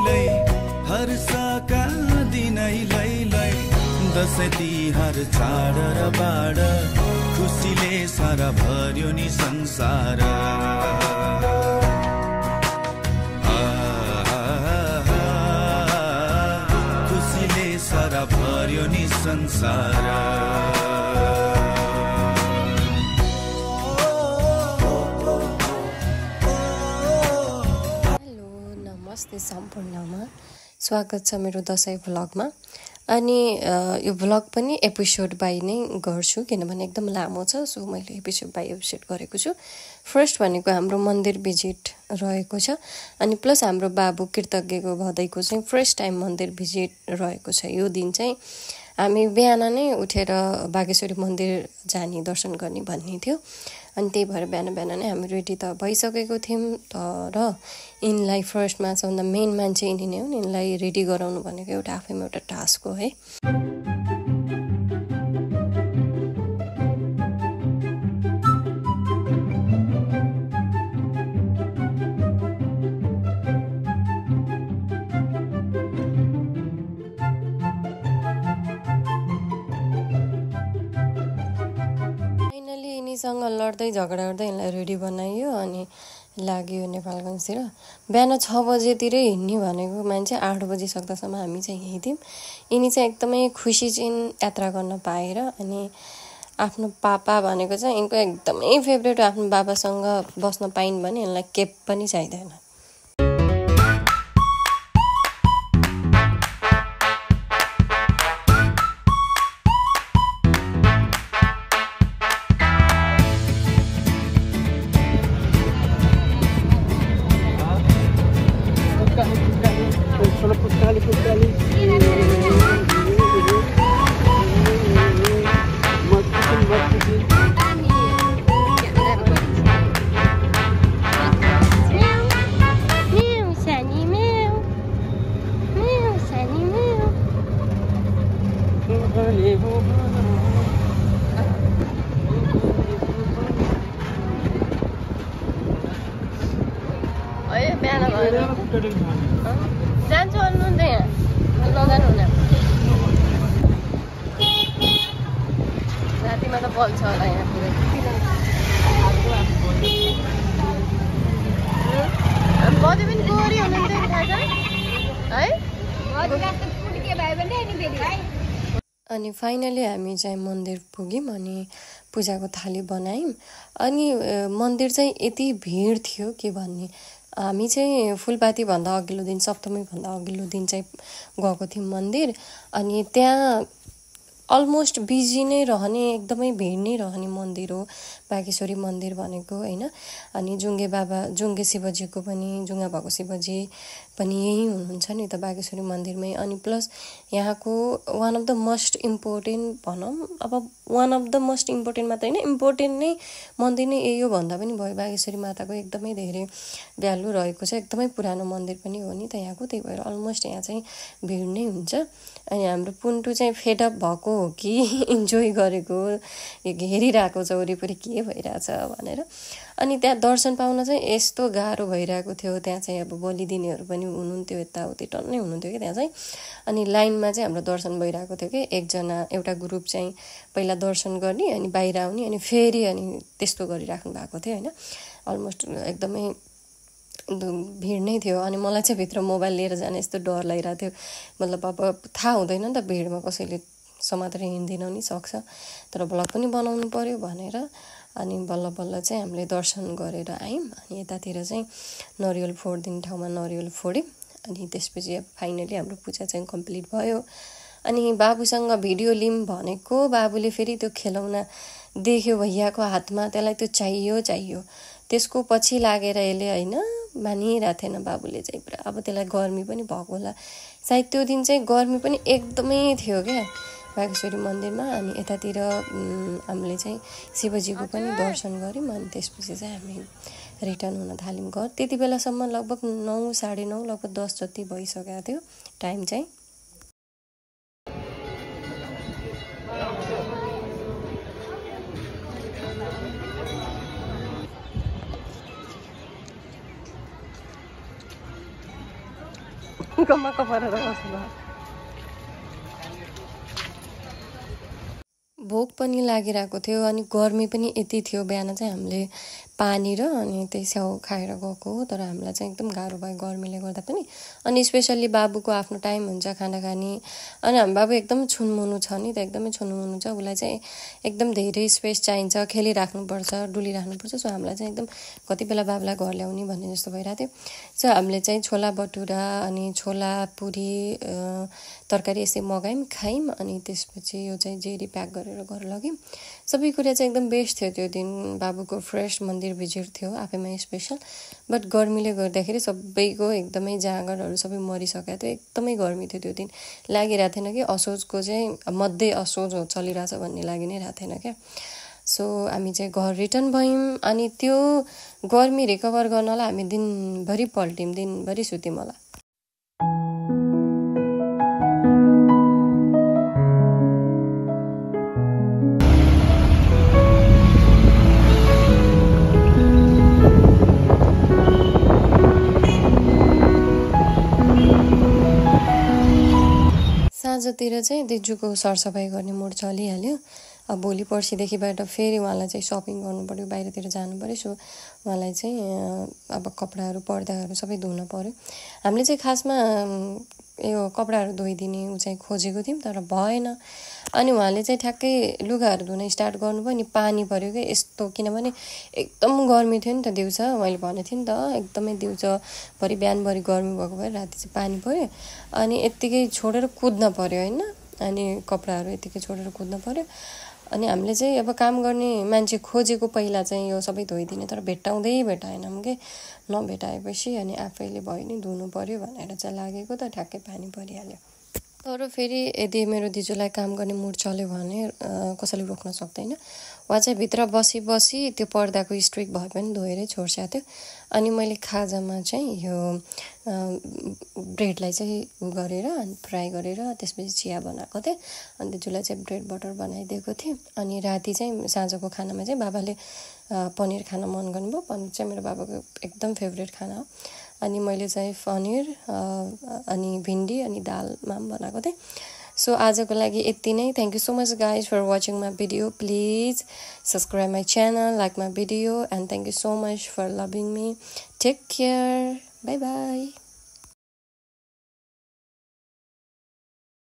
लै हर्षका दिनै लै दसैँ तिहार चाड र बाड खुसीले सारा भर्यो नि संसार खुसीले सारा भर्यो नि संसार नमस्ते सम्पूर्णमा स्वागत छ मेरो दसैँ भ्लगमा अनि यो भ्लग पनि एपिसोड बाइ नै गर्छु किनभने एकदम लामो छ सो मैले एपिसोड बाइ एपिसोड गरेको छु। फर्स्ट भनेको हाम्रो मन्दिर भिजिट रहेको छ अनि प्लस हाम्रो बाबु कृतज्ञको भदैको चाहिँ फर्स्ट टाइम मन्दिर भिजिट रहेको छ। यो दिन चाहिँ हामी बिहान नै उठेर बागेश्वरी मन्दिर जाने दर्शन गर्ने भन्ने थियो अनि त्यही भएर बिहान नै हामी रेडी त भइसकेको थियौँ तर यिनलाई फर्स्टमा सबभन्दा मेन मान्छे यिनी नै हो। यिनलाई रेडी गराउनु भनेको एउटा आफैमा एउटा टास्क हो है। सँग लड्दै झगडा गर्दै यिनलाई रेडी बनाइयो अनि लाग्यो नेपालगञ्जतिर। बिहान 6 बजेतिरै हिँड्ने भनेको मान्छे 8 बजी सक्दासम्म हामी चाहिँ यहीँ थियौँ। यिनी चाहिँ एकदमै खुसी चाहिँ यात्रा गर्न पाएर अनि आफ्नो पापा भनेको चाहिँ यिनको एकदमै फेभरेट आफ्नो बाबासँग बस्न पाइन् भने यिनलाई केप पनि चाहिँदैन। जान्छु अन्नुहुन्छ यहाँ नजानु हुन रातिमा त बल्छ होला यहाँ पुरै बजे पनि गोरी हुनुहुन्छ थाहा छ है। अनि फाइनली हामी चाहिँ मन्दिर पुग्यौँ अनि पूजाको थाली बनायौँ अनि मन्दिर चाहिँ यति भिड थियो के भन्ने। हामी चाहिँ फुलपातीभन्दा अघिल्लो दिन सप्तमीभन्दा अघिल्लो दिन चाहिँ गएको थियौँ मन्दिर अनि त्यहाँ अलमोस्ट बिजी नै रहने एकदमै भिड नै रहने मन्दिर हो बागेश्वरी मन्दिर भनेको होइन। अनि जुङ्गे शिवजीको पनि जुङ्गा भएको शिवजी पनि यही हुनुहुन्छ नि त बागेश्वरी मन्दिरमै। अनि प्लस यहाँको one of the most important भनौँ अब one of the most important मात्रै होइन इम्पोर्टेन्ट नै मन्दिर नै यही हो भन्दा पनि भयो। बागेश्वरी माताको एकदमै धेरै भ्यालु रहेको छ एकदमै पुरानो मन्दिर पनि हो नि त यहाँको त्यही भएर अलमोस्ट यहाँ चाहिँ भिड नै हुन्छ। अनि हाम्रो पुन्टु चाहिँ फेडअप भएको हो कि इन्जोय गरेको हेरिरहेको छ वरिपरि के भइरहेछ भनेर। अनि त्यहाँ दर्शन पाउन चाहिँ यस्तो गाह्रो भइरहेको थियो। त्यहाँ चाहिँ अब बलिदिनेहरू पनि हुनुहुन्थ्यो यताउति टन्नै हुनुहुन्थ्यो कि त्यहाँ चाहिँ। अनि लाइनमा चाहिँ हाम्रो दर्शन भइरहेको थियो कि एउटा ग्रुप चाहिँ पहिला दर्शन गर्ने अनि बाहिर आउने अनि फेरि अनि त्यस्तो गरिराख्नु भएको थियो होइन। अलमोस्ट एकदमै भिड नै थियो अनि मलाई चाहिँ भित्र मोबाइल लिएर जाने यस्तो डर लागिरहेको थियो। मतलब अब थाहा हुँदैन नि त भिडमा कसैले समातेर हिँड्दिन नि सक्छ तर भ्लग पनि बनाउनु पर्यो भनेर अनि बल्ल बल्ल चाहिँ हामीले दर्शन गरेर आयौँ। अनि यतातिर चाहिँ नरिवल फोडिदिने ठाउँमा नरिवल फोड्यौँ अनि त्यसपछि अब फाइनली हाम्रो पूजा चाहिँ कम्प्लिट भयो। अनि बाबुसँग भिडियो लिउँ भनेको बाबुले फेरि त्यो खेलौना देख्यो भैयाको हातमा त्यसलाई त्यो चाहियो त्यसको पछि लागेर यसले होइन मानिरहेको थिएन बाबुले चाहिँ पुरा। अब त्यसलाई गर्मी पनि भएको होला सायद त्यो दिन चाहिँ गर्मी पनि एकदमै थियो क्या बागेश्वरी मन्दिरमा। अनि यतातिर हामीले चाहिँ शिवजीको पनि दर्शन गऱ्यौँ अनि त्यसपछि चाहिँ हामी रिटर्न हुन थाल्यौँ घर। त्यति बेलासम्म लगभग 9 साढे 9 लगभग 10 जति भइसकेको थियो टाइम चाहिँ। गमक्क परेर बस्नु भोक पनि लागिरहेको थियो अनि गर्मी पनि यति थियो बिहान चाहिँ हामीले पानी र अनि त्यही स्याउ खाएर गएको हो तर हामीलाई चाहिँ एकदम गाह्रो भयो गर्मीले गर्दा पनि अनि स्पेसल्ली बाबुको आफ्नो टाइम हुन्छ खाना खाने अनि हाम्रो बाबु एकदम छुनमुनु छ नि त एकदमै छुनमुनु छ उसलाई चाहिँ एकदम धेरै स्पेस चाहिन्छ खेलिराख्नुपर्छ डुलिराख्नुपर्छ सो हामीलाई चाहिँ एकदम कति बेला बाबुलाई घर ल्याउने भन्ने जस्तो भइरहेको थियो सो हामीले चाहिँ छोला भटुरा अनि छोला पुरी तरकारी यसै मगायौँ खायौँ अनि त्यसपछि यो चाहिँ जेरी प्याक गरेर घर लग्यौँ सबै कुरा चाहिँ एकदम बेस्ट थियो त्यो दिन बाबुको फ्रेस मन्दिर भिजिट थियो आफैमा स्पेसल बट गर्मीले गर्दाखेरि सबैको एकदमै जाँगरहरू सबै मरिसकेको थियो एकदमै गर्मी थियो त्यो दिन लागिरहेको थिएन कि असोजको चाहिँ मध्ये असोज चलिरहेछ भन्ने लागि नै रहेको थिएन क्या सो हामी चाहिँ घर रिटर्न भयौँ अनि त्यो गर्मी रिकभर गर्नलाई हामी दिनभरि पल्ट्यौँ दिनभरि सुत्यौँ होला साँझतिर चाहिँ दिजुको सरसफाइ गर्ने मुड चलिहाल्यो अब भोलि पर्सिदेखिबाट फेरि उहाँलाई चाहिँ सपिङ गर्नु पर्यो बाहिरतिर जानु पर्यो सो उहाँलाई चाहिँ अब कपडाहरू पर्दाहरू सबै धुन पर्यो हामीले चाहिँ खासमा यो कपडाहरू धोइदिने ऊ चाहिँ खोजेको थियौँ तर भएन अनि उहाँले चाहिँ ठ्याक्कै लुगाहरू धुन स्टार्ट गर्नुभयो नि पानी पर्यो क्या यस्तो किनभने एकदम गर्मी थियो नि त दिउँसो मैले भनेको थिएँ नि त एकदमै दिउँसोभरि बिहानभरि गर्मी भएको भएर राति चाहिँ पानी पर्यो अनि यत्तिकै छोडेर कुद्न पर्यो होइन अनि कपडाहरू यत्तिकै छोडेर कुद्न पर्यो अनि हामीले चाहिँ अब काम गर्ने मान्छे खोजेको पहिला चाहिँ यो सबै धोइदिने तर भेटाएनौँ कि नभेटाएपछि अनि आफैले भयो नि धुनु पर्यो भनेर चाहिँ लागेको त ठ्याक्कै पानी परिहाल्यो तर फेरि यदि मेरो दिजुलाई काम गर्ने मुड चल्यो भने कसैले रोक्न सक्दैन उहाँ चाहिँ भित्र बसी त्यो पर्दाको स्ट्रिक भए पनि धोएरै छोड्छा थियो अनि मैले खाजामा चाहिँ यो ब्रेडलाई चाहिँ गरेर अनि फ्राई गरेर त्यसपछि चिया बनाएको थिएँ अनि दिजुलाई चाहिँ ब्रेड बटर बनाइदिएको थिएँ अनि राति चाहिँ साँझको खानामा चाहिँ बाबाले पनिर खान मन गर्नुभयो पनिर चाहिँ मेरो बाबाको एकदम फेभरेट खाना हो अनि मैले चाहिँ पनिर अनि भिन्डी अनि दालमा बनाएको थिएँ सो आजको लागि यति नै thank you so much guys for watching my video please subscribe my channel like my video and thank you so much for loving me take care bye by